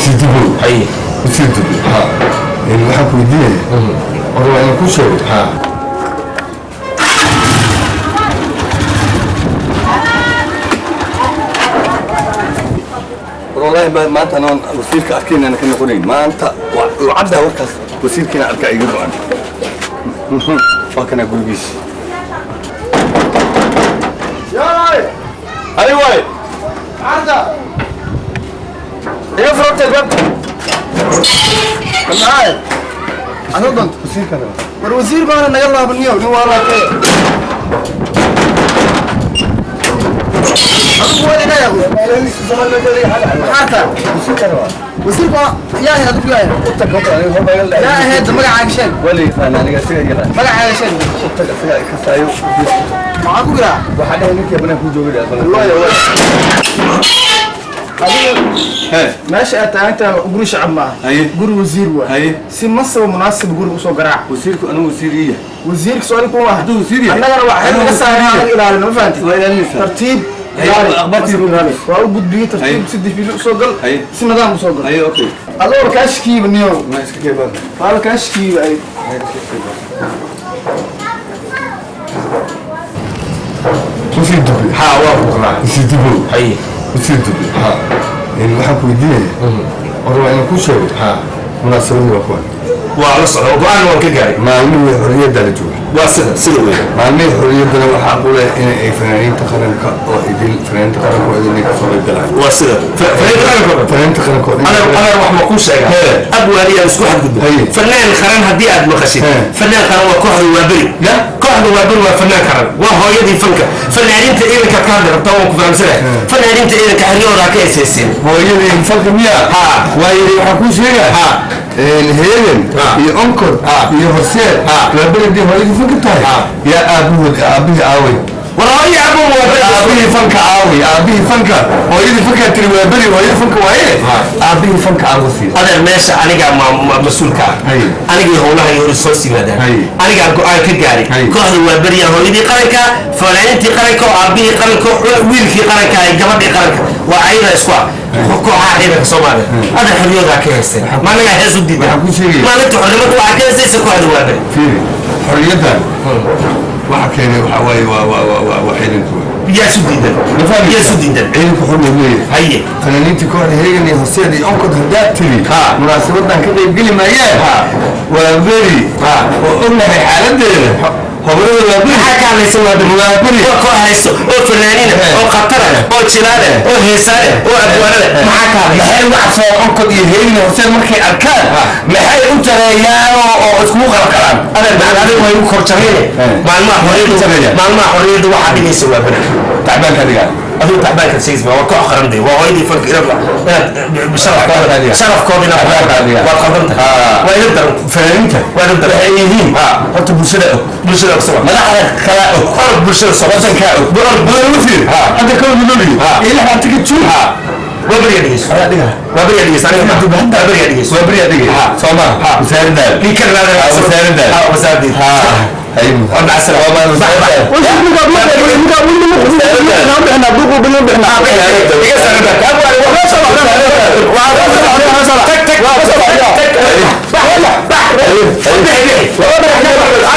Wasiir Haye. Wasiir Dube, waxaan ku weydiinaya, hore waa inaan kuu sheego. War wallaahi maanta anoon wasiirka arkaynana ka noqonayn maanta waa caddaa warkaas, wasiirkiina arkaa iga go-an. Waa kanaa gurigiisa. Hay waay. Iga furantay albaabka. Maxay? Adoo doonto. Wasiirka raba. War wasiir baana naga laabaniyo, nin waa laabtay. Adigu waa inaga yaqo. Maxaa taa? Wasiirka raba. Wasiirku yaa ahayd, adigu yaa ahayd. U tag horta, aniga hor baa iga dhacay. Yaa ahayd, magacaaga sheeg. Waa la yaqaana, aniga isaga yaqaan. Magacaaga sheeg. U tag, isaga kasaayo. Maxaa ku giraa? Waxaa dhahay ninkii banaan kuu joogay. Looya waa. Adiga Hee. meesha aad taagan tahay guri shacab maaha. Haye. Guri wasiir waa. Haye. Si masaba munaasib guri usoo garaac. Wasiirku anigu wasiir ii yahay. Wasiirka su'aal kuma aha. Hadduu wasiir yahay. Annagana waa xil naga saaran inaan ilaalino, ma fahanti? Waa ilaalinaysaa. Tartiib. Haye, Ilaali. akhbaartii Masaba ilaali. Waa u gudbiyey tartiib. Haye. Si difiili usoo gal. Haye. Si nidaam usoo gal. Haye, okay. Adoo kaashkiiba niyow. Ma iska keebaan. Waaba kaashkiiba ay. Wasiir Dube. Ha, waa ku qanaa. Wasiir Dube. Haye. Wasiir Dube, waxaan ku weydiinaya, hore waa inaan kuu sheego, munaasabadii waa kuwan. Waa la socda, go-aan waan ka gaaray. Maalmihii xorriyadda la jooga. Waa sida weyn. Maalmihii xorriyaddana waxaa ku leh in ay fanaaniinta qaranka oo idil, fanaaniinta qaranka oo idil inay kasoo qayb galaan. Waa sida fanaaniinta qaranka. Fanaaniinta qaranka oo idil. Adeer, wax ma kuu sheegaa? Hee. Abwaaniyaa isku xadgudba. Haye. Fanaan qaran haddii aad maqashid, Hee. fanaan qaran waa kooxda Waaberi. Ya? Kooxda Waaberi waa fanaan qaran, waa hooyadii fanka. Fanaaniinta ciidanka ka hadli rabtaa, waan ku fahamsanahay. Fanaaniinta ciidanka xeryahooda ka eseyseen. Hooyadii fanka miyaa? Ha. Waayo, waxaan kuu sheegaa, Ha. Heegen Ha. iyo Onkod Ha. iyo Horseed Ha. waa beledii hooyadii fanka tahay. Ha. Yaa aabahood, aabihii aaway? War hooyo abo Waaberi. Aabihii fanka aaway? Aabihii fanka, hooyadii fankaa tiri waa beri, hooyadii fanka waaye. Ha. Aabihii fanka aawo siiya. Adeer, meesha anigaa mas-uulka ah. Haye. Anigii howlaha iyo hore soo yimaadaan. Haye. Anigaa go-aan ka gaaray. Haye. Kooxda waa beriya hooyadii qaranka, fanaaniintii qaranka oo aabihii qaranka, wiilkii qaranka iyo gabadhii qaranka waa ayada isku ah kooxaha ciidanka Soomaaliya. Adeer, xorriyoodaa ka haystay, ma anagaa hees u diiday? Waxaan kuu sheegaya. Maalinta xornimada waxaa ka heystaysa kooxda waa beri. Fiiri, xorriyaddan waxa keenay waxaa waaye waa ciidanka waay. Yaa isu diidan? Yaa isu diidan? Ciidanku xor buu leeyahay. Haye. Fanaaniintii kooxda Heegan iyo Horseed iyo Onkod haddaad tiri Ha. munaasabadan ka qaybgeli maayaan Ha. waa beri Ha. oo ognahay xaaladeeda, hobalada waa beri. Maxaa ka hadlaysa waa beri? Waa beri. Waa koox haysto oo fanaaniina oo khatara oo jilaale oo heesaale oo abwaanale, maxaa ka hadlaysa? Maxay uga cabsadaan Onkod iyo Heegan iyo Horseed markay arkaan? Maxay u jareeyaan oo iskugu qalqalaan? Adeer, adiga way ugu kor jarayne. Maalmaha xorriyadda, Jareeya. maalmaha xorriyadda waxaa dhigaysa waa beri. Tacbaanka dhigaa. Adigu tacbaanka sheegaysa waa koox qaran dee, waa hooyadii fanka. Inaad Tacbaanka dhigaa. sharafkooda inaad Tacbaanka dhigaa. waad qaldan tahay. Waa idin daran. Fanaaniinta Waa idin daran. waxay yihiin Ha. horta bulshada og. Bulshada ogsama. Madaxda kala og. Orod bulshada soo. Wadankaa og. Badan wasiir. Ha. Hadda kowda luliyo Ha. iyo 60-ka Juun. Ha, waa beriga dhegeyso. Adaa dhigaa. Waa beriga dhegeyso, aniga ma waa beriga dhegeyso. Waa beriyaa dhigay. Ha. Soo ma Ha. wasaaraddaada? Nin ka raadaya. Ha, wasaaraddaada. Ha, wasaaraddeeda. Ha. Hay. Waa macsalaam. Waa wasaaraddaada. Iga saar albaabka. Tag, tag, tag, bax, bax. Bixi, bixi.